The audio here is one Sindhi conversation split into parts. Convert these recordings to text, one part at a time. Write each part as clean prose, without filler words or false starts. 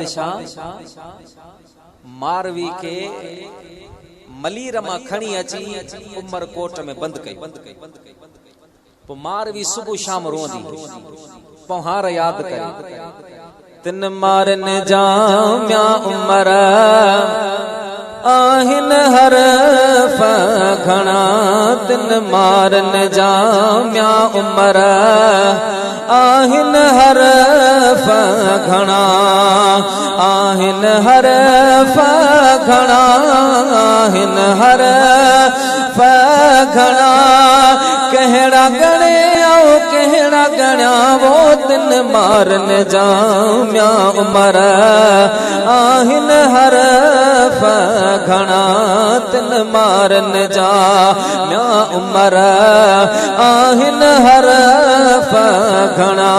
بادشاهه ماروي کي ملير مان کڻي اچي عمر ڪوٽ ۾ بند ڪيو. پوء ماروي صبح شام روئندي هئي. پنهار ياد ڪري. تن مارن جا ميان عمر آهن حرف گهڻا تن مارن جا ميان عمر آهن حرف گهڻا آهن حرف گهڻا آهن حرف گهڻا ڪهڙا ڳڻي آئون ڪهڙا ڳڻيان وو تن مارن جا ميان عمر آهن حرف گهڻا تن مارن جا ميان عمر آهن حرف گهڻا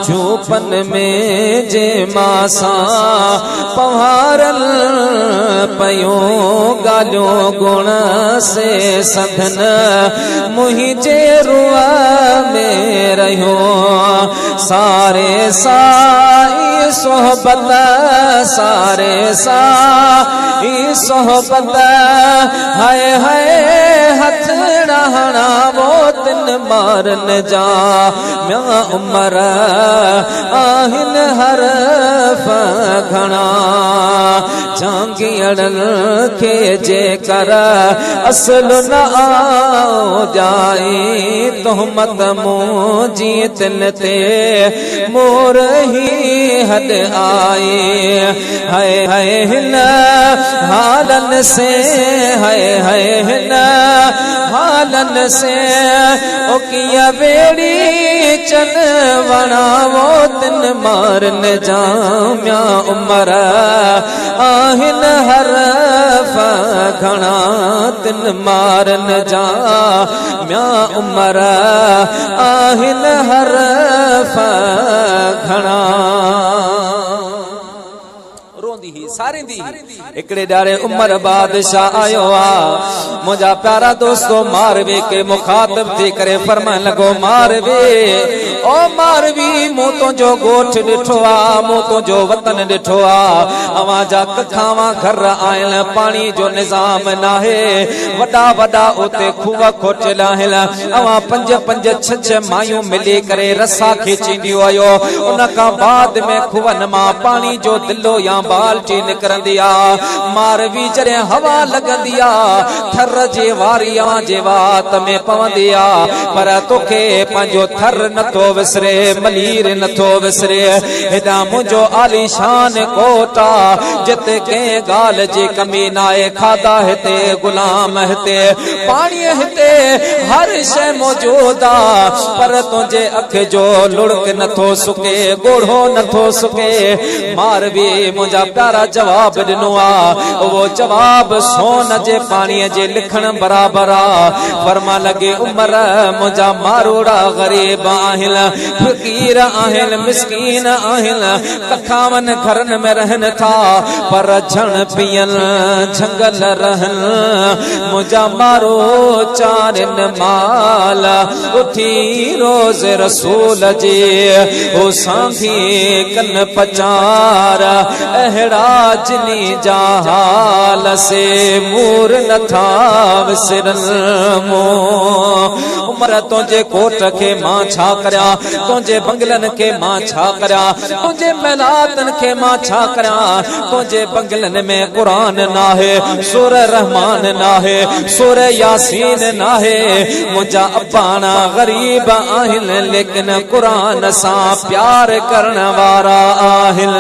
جهوپن ۾ جي ماسان پنهارل پيون ڳالهيون گڻ سي سڌن منهنجي روح ۾ رهيون ساري سائي صحبت ساري سائي صحبت هاء هاء هٿڙا هڻا وو تن مارن جا ميان عمر آهن حرف گهڻا جهانگيئڙن کي جيڪر اصل نه آئون ڄائي تهمت منهنجي تن تي مور هي حد آئي هاء هاء هن حالن سي هاء هاء هن حالن سي او ڪيئن ويڙي چن وڻاوو تن مارن جا ميان عمر آهن حرف گهڻا تن مارن جا ميان عمر آهن حرف گهڻا. روئندي هئي، ساريندي هئي. هڪڙي ڏهاڙي عمر بادشاهه آيو آ. منهنجا پيارا دوستو ماروي کي مخاطب ٿي ڪري فرمائڻ لڳو، ماروي، او ماروي، مون تنهنجو ڳوٺ ڏٺو آ، مون تنهنجو وطن ڏٺو آ. اوهان جا ڪکاوان گهر آهن، پاڻي جو نظام ناهي، وڏا وڏا اتي کوهه کوٽيل آهن. اوهان پنج پنج ڇهه ڇهه مايون ملي ڪري رسا کيچينديون آهيو، ان کان بعد ۾ کوهن مان پاڻي جو دلو يا بالٽي نڪرندي آ، ماروي جڏهن هوا لڳندي آ، ٿر جي واري اوهان جي وات ۾ پوندي آ، پر توکي پنهنجو ٿر نٿو وسري، ملير نٿو وسري، هيڏانهن منهنجو عاليشان ڪوٽ آ، جتي ڪنهن ڳالهه جي ڪمي ناهي، کاڌا هتي، غلام هتي. پاڻي هتي هر شيء موجود آ، پر تنهنجي اک جو لڙڪ نٿو سڪي، ڳوڙهو نٿو سڪي. ماروي منهنجا پيارا جواب ڏنو آ، اهو جواب سون جي پاڻيء جي لکڻ برابر آ. فرمان لڳي، عمر منهنجا ماروئڙا غريب آهن، فقير آهن، مسڪين آهن، ڪکاون گهرن ۾ رهن ٿا، پر جهڻ پيئن جهنگل رهن. منهنجا مارو چارين مال، اٿي روز رسول جي، هو سانگي ڪن پچار، اهڙا جني جا حال، سي مور نٿا وسرن مون. عمر تنهنجي ڪوٽ کي مان ڇا ڪريان، تنهنجي بنگلن کي مان ڇا ڪريان، تنهنجي محلاتن کي مان ڇا ڪريان، تنهنجي بنگلن ۾ قرآن ناهي، سوره رحمان ناهي، سوره ياسين ناهي، منهنجا اباڻا غريب آهن ليڪن قرآن سان پيار ڪرڻ وارا آهن.